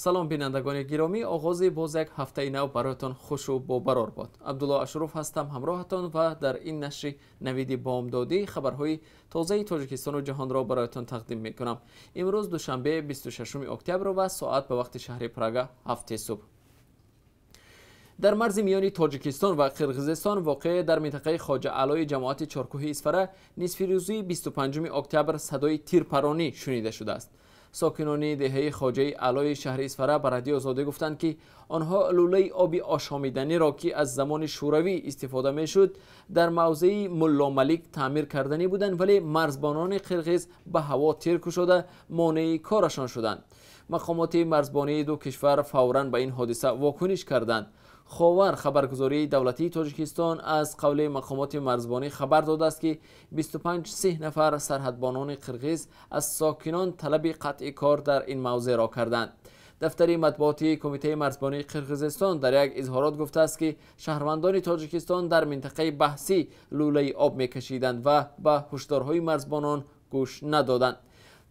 Салом, бинандагони гиромӣ. Оғози боз як ҳафтаи нав бароятон хушу бобарор бод. Абдулло Ашуров ҳастам ҳамроҳатон ва дар ин нашри навиди бомдодӣ хабарҳои тозаи Тоҷикистону ҷаҳонро бароятон тақдим мекунам. Имрӯз душанбе, 26 октябр ва соат ба вақти шаҳри Прага 7 субҳ. Дар марзи миёни Тоҷикистон ва Қирғизистон, воқеъ дар минтақаи Хоҷа Аълои ҷамоати Чоркӯҳи Исфара, нисфирӯзии 25 октябр садои тирпаронӣ шунида шудааст. Сокинони деҳаи Хоҷаи Аълои шаҳри Исфара ба Радиои Озодӣ гуфтанд, ки онҳо лӯлаи оби ошомиданиро, ки аз замони Шӯравӣ истифода мешуд, дар мавзеи Мулломалик таъмир карданӣ буданд, вале марзбонони қирғиз ба ҳаво тир кушода, монеи корашон шуданд. Мақомоти марзбонии ду кишвар фавран ба ин ҳодиса вокуниш карданд. Ховар, хабаргузории давлатии Тоҷикистон, аз қавли мақомоти марзбонӣ хабар додааст, ки 25-30 нафар сарҳадбонони қирғиз аз сокинон талаби қатъи кор дар ин мавзеъро карданд. Дафтари матбуотии Кумитаи марзбонии Қирғизистон дар як изҳорот гуфтааст, ки шаҳрвандони Тоҷикистон дар минтақаи баҳсӣ лӯлаи об мекашиданд ва ба ҳушдорҳои марзбонон гӯш надоданд.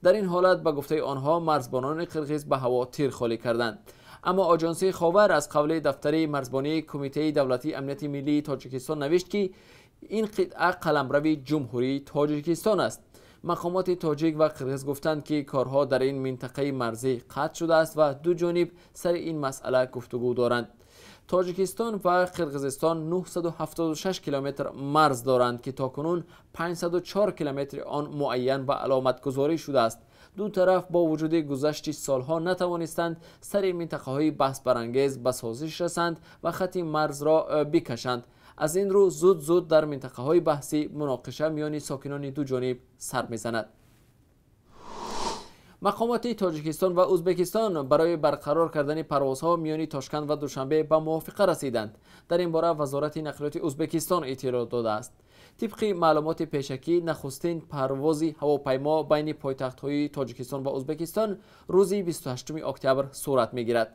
Дар ин ҳолат, ба гуфтаи онҳо, марзбонони қирғиз ба ҳаво тир холӣ карданд. Аммо Оҷонсии Ховар аз қавли дафтари марзбонии Кумитаи давлатии амнияти миллии Тоҷикистон навишт, ки ин қитъа қаламрави Ҷумҳурии Тоҷикистон аст. Мақомоти тоҷик ва қирғиз гуфтанд, ки корҳо дар ин минтақаи марзӣ қатъ шудааст ва ду ҷониб сари ин масъала гуфтугӯ доранд. Тоҷикистон ва Қирғизистон 976 километр марз доранд, ки то кунун 504 километри он муайян ва аломатгузорӣ шудааст. Ду тараф бо вуҷуди гузашти солҳо натавонистанд сари минтақаҳои баҳсбарангез ба созиш расанд ва хати марзро бикашанд. Аз ин рӯ зуд зуд дар минтақаҳои баҳсӣ муноқиша миёни сокинони ду ҷониб сар мезанад. Мақомоти Тоҷикистон ва Ӯзбекистон барои барқарор кардани парвозҳо миёни Тошканд ва Душанбе ба мувофиқа расиданд. Дар ин бора Вазорати нақлиёти Ӯзбекистон иттилоъ додааст. Тибқи маълумоти пешакӣ, нахустин парвози ҳавопаймо байни пойтахтҳои Тоҷикистон ва Ӯзбекистон рӯзи 28 октябр сурат мегирад.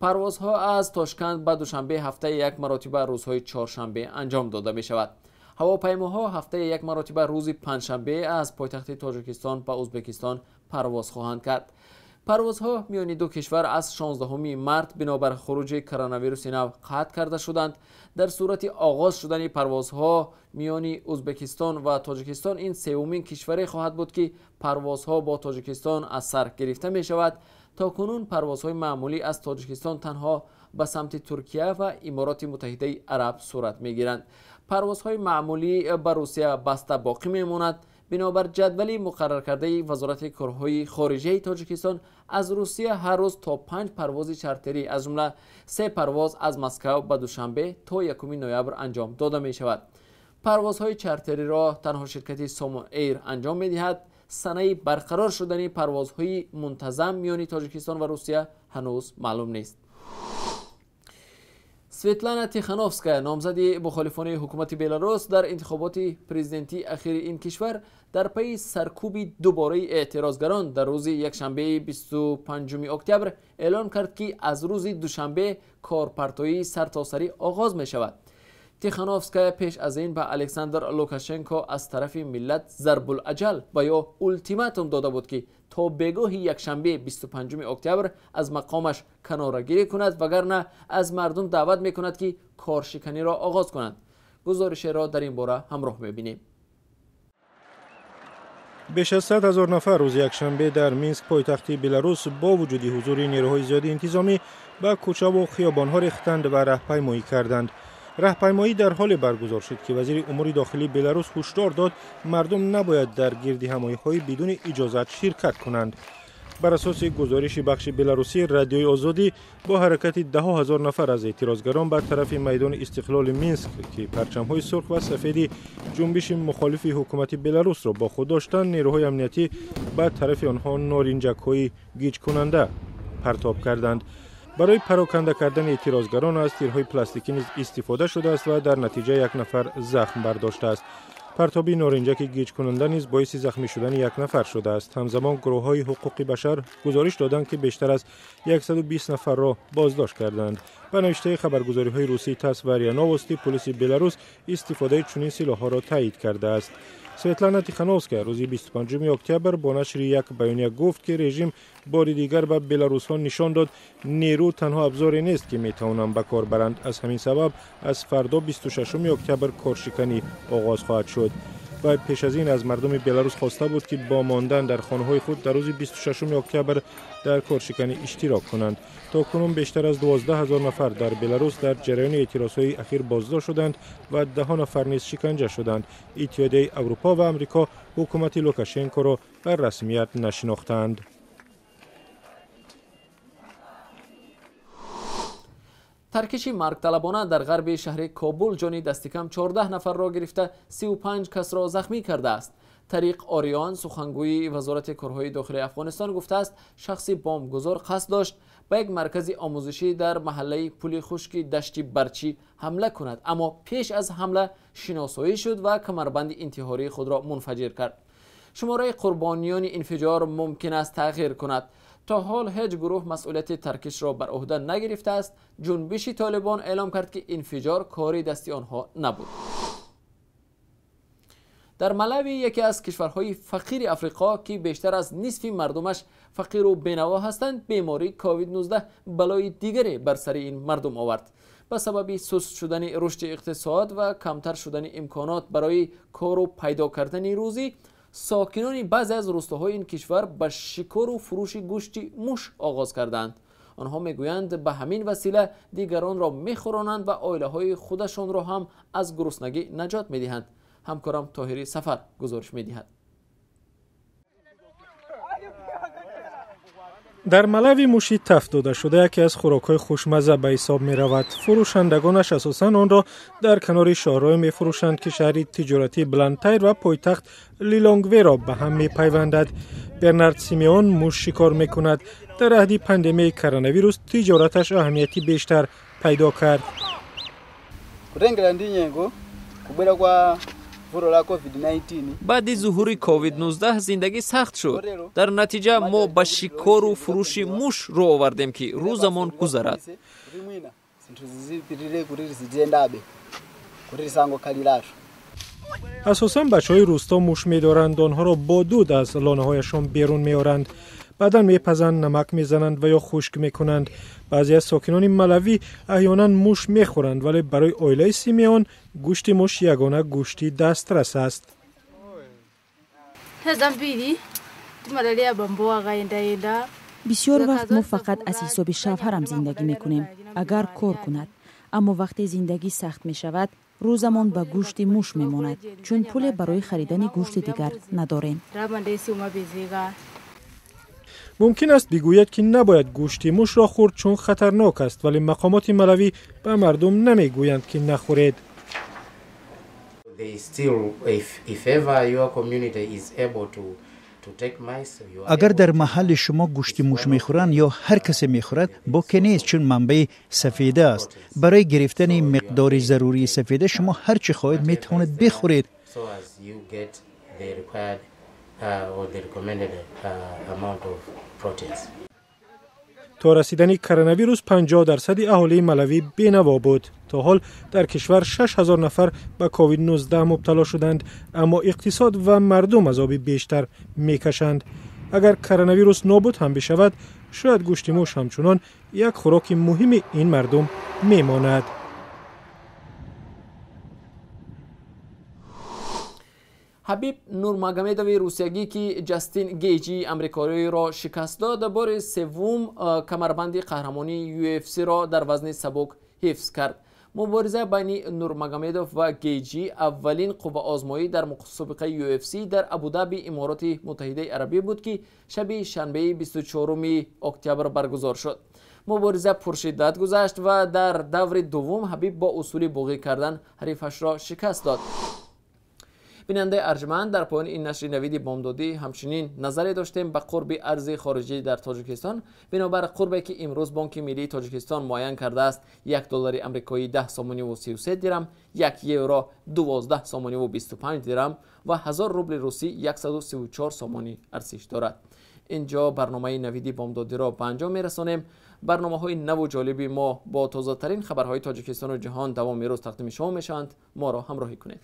Парвозҳо аз Тошканд ба Душанбе ҳафтаи як маротиба рӯзҳои чоршанбе анҷом дода мешавад. Ҳавопаймоҳо ҳафтаи як маротиба рӯзи панҷшанбе аз пойтахти Тоҷикистон ба Ӯзбекистон парвоз хоҳанд кард. Парвозҳо миёни ду кишвар аз 16 март бинобар хуруҷи коронавируси нав қатъ карда шуданд. Дар сурати оғоз шудани парвозҳо миёни Ӯзбекистон ва Тоҷикистон, ин севумин кишваре хоҳад буд, ки парвозҳо бо Тоҷикистон аз сар гирифта мешавад. То кунун парвозҳои маъмулӣ аз Тоҷикистон танҳо ба самти Туркия ва Имороти Муттаҳидаи Араб сурат мегиранд. Парвозҳои маъмулӣ ба Русия баста боқӣ мемонад. Бинобар ҷадвали муқарраркардаи Вазорати корҳои хориҷаи Тоҷикистон, аз Русия ҳар рӯз то панҷ парвози чартерӣ, аз ҷумла се парвоз аз Москав ба Душанбе, то 1 ноябр анҷом дода мешавад. Парвозҳои чартериро танҳо ширкати Сомон Эйр анҷом медиҳад. Санаи барқарор шудани парвозҳои мунтазам миёни Тоҷикистон ва Русия ҳанӯз маълум нест. Светлана Тихановская, номзади мухолифони ҳукумати Беларус дар интихоботи президентии ахири ин кишвар, дар пайи саркӯби дубораи эътирозгарон дар рӯзи якшанбеи 25 октябр эълон кард, ки аз рӯзи душанбе корпартоии сартосарӣ оғоз мешавад. Тихановская пеш аз ин ба Александр Лукашенко аз тарафи миллат зарбулаҷал ва ё ултиматум дода буд, ки то бегоҳи якшанбе, 25 октябр аз мақомаш канорагирӣ кунад, вагарна аз мардум даъват мекунад, ки коршиканиро оғоз кунанд. Гузоришеро дар ин бора ҳамроҳ мебинем. Беш аз 100 000 нафар рӯзи якшанбе дар Минск, пойтахти Беларус, бо вуҷуди ҳузури нерӯҳои зиёди интизомӣ ба кӯчаву хиёбонҳо рехтанд ва раҳпаймоӣ карданд. Раҳпаймоӣ дар ҳоле баргузор шуд, ки вазири умури дохилии Беларус ҳушдор дод, мардум набояд дар гирдиҳамоиҳои бидуни иҷозат ширкат кунанд. Бар асоси гузориши бахши беларусӣ Радиои Озодӣ, бо ҳаракати даҳо ҳазор нафар аз эътирозгарон ба тарафи майдони Истиқлоли Минск, ки парчамҳои сурх ва сафеди ҷунбиши мухолифи ҳукумати Беларусро бо худ доштанд, нерӯҳои амниятӣ ба тарафи онҳо норинҷакҳои гиҷкунанда партоб карданд. Барои пароканда кардани эътирозгарон аз тирҳои пластикӣ низ истифода шудааст ва дар натиҷа як нафар захм бардоштааст. Партоби норинҷаки гиҷкунанда низ боиси захмӣ шудани як нафар шудааст. Ҳамзамон гурӯҳҳои ҳуқуқи башар гузориш доданд, ки бештар аз 120 нафарро боздошт карданд. Ба навиштаи хабаргузориҳои русии ТАСС ва РИА Новости, полиси Беларус истифодаи чунин силоҳҳоро таъйид кардааст. Светлана Тихановская рӯзи 25 октябр бо нашри як баёния гуфт, ки режим бори дигар ба беларусҳо нишон дод, нерӯ танҳо абзоре нест, ки метавонанд ба кор баранд. Аз ҳамин сабаб аз фардо 26 октябр коршиканӣ оғоз хоҳад шуд. Ва пеш аз ин аз мардуми Беларус хоста буд, ки бо мондан дар хонаҳои худ дар рӯзи 26 октябр дар коршиканӣ иштирок кунанд. То кунун бештар аз 12 000 нафар дар Беларус дар ҷараёни эътирозҳои ахир боздошт шуданд ва даҳо нафар низ шиканҷа шуданд. Иттиҳодияи Аврупо ва Амрико ҳукумати Лукашенкоро ба расмият нашинохтанд. Таркиши маргталабона дар ғарби шаҳри Кобул ҷони дастикам 14 нафарро гирифта, 35 касро захмӣ кардааст. Тариқ Ориён, сухангӯи Вазорати корҳои дохилии Афғонистон, гуфтааст, шахси бомбгузор қасд дошт ба як маркази омӯзишӣ дар маҳаллаи Пули Хушки Дашти Барчӣ ҳамла кунад, аммо пеш аз ҳамла шиносоӣ шуд ва камарбанди интиҳории худро мунфаҷир кард. Шумораи қурбониёни инфиҷор мумкин аст тағйир кунад. То ҳол ҳеҷ гурӯҳ масъулияти таркишро бар уҳда нагирифтааст. Ҷунбиши Толибон эълом кард, ки инфиҷор кори дасти онҳо набуд. Дар Малави, яке аз кишварҳои фақири Африқо, ки бештар аз нисфи мардумаш фақиру бенаво ҳастанд, бемории ковид-19 балои дигаре бар сари ин мардум овард. Ба сабаби суст шудани рушди иқтисод ва камтар шудани имконот барои кору пайдо кардани рӯзӣ, сокинони баъзе аз рустоҳои ин кишвар ба шикору фурӯши гӯшти муш оғоз карданд. Онҳо мегӯянд, ба ҳамин васила дигаронро мехӯронанд ва оилаҳои худашонро ҳам аз гуруснагӣ наҷот медиҳанд. Ҳамкорам Тоҳири Сафар гузориш медиҳад. Дар Малави муши тафт дода шуда яке аз хӯрокҳои хушмазза ба ҳисоб меравад. Фурӯшандагонаш асосан онро дар канори шоҳроҳе мефурӯшанд, ки шаҳри тиҷоратии Блантайр ва пойтахт Лилонгверо ба ҳам мепайвандад. Бернард Симеон муш шикор мекунад. Дар аҳди пандемияи коронавирус тиҷораташ аҳамияти бештар пайдо кард. Баъди зуҳури ковид-19 зиндагӣ сахт шуд. Дар натиҷа мо ба шикору фурӯши муш рӯ овардем, ки рӯзамон гузарад. Асосан бачаҳои рӯсто муш медоранд. Онҳоро бо дуд аз лонаҳояшон берун меоранд, баъдан мепазанд, намак мезананд ва ё хушк мекунанд. Баъзе аз сокинони Малавӣ аҳёнан муш мехӯранд, вале барои оилаи Симеон гӯшти муш ягона гӯшти дастрас аст. Бисёр вақт мо фақат аз ҳисоби шавҳарам зиндагӣ мекунем, агар кор кунад. Аммо вақте зиндагӣ сахт мешавад, рӯзамон ба гӯшти муш мемонад, чун пуле барои харидани гӯшти дигар надорем. Мумкин аст бигӯяд, ки набояд гӯшти мушро хӯрд, чун хатарнок аст, вале мақомоти Малавӣ ба мардум намегӯянд, ки нахӯред. Агар дар маҳалли шумо гӯшти муш мехӯранд ё ҳар касе мехӯрад, боке нест, чун манбаи сафеда аст. Барои гирифтани миқдори зарурии сафеда шумо ҳар чӣ хоҳед метавонед бихӯред. То расидани коронавирус 50% аҳолии Малавӣ бенаво буд. То ҳол дар кишвар 6000 нафар ба ковид-19 мубтало шуданд, аммо иқтисод ва мардум азоби бештар мекашанд. Агар коронавирус нобуд ҳам бишавад, шояд гӯшти муш ҳамчунон як хӯроки муҳими ин мардум мемонад. Ҳабиб Нурмагомедови русиягӣ, ки Ҷастин Гейҷи амрикоиро шикаст дод, бори севум камарбанди қаҳрамонии UFC-ро дар вазни сабук ҳифз кард. Мубориза байни Нурмагомедов ва Гейҷи аввалин қувваозмоӣ дар мусобиқаи UFC дар Абудаби, Имороти Муттаҳидаи Арабӣ буд, ки шаби шанбеи 24 октябр баргузор шуд. Мубориза пуршиддат гузашт ва дар даври дуввум Ҳабиб бо усули буғӣ кардан ҳарифашро шикаст дод. Бинандаи арҷманд, дар поёни ин нашри навиди бомдодӣ ҳамчунин назаре доштем ба қурби арзи хориҷӣ дар Тоҷикистон. Бинобар қурбе ки имрӯз Бонки Миллии Тоҷикистон муайян кардааст, 1 доллари амрикоӣ 10 сомониву 33 дирам, 1 евро 12 сомониву 25 дирам ва 1000 рубли русӣ 134 сомонӣ арзиш дорад. Инҷо барномаи навиди бомдодиро ба анҷом мерасонем. Барномаҳои наву ҷолиби мо бо тозатарин хабарҳои Тоҷикистону ҷаҳон давоми рӯз тақдими шумо мешаванд. Моро ҳамроҳӣ кунед.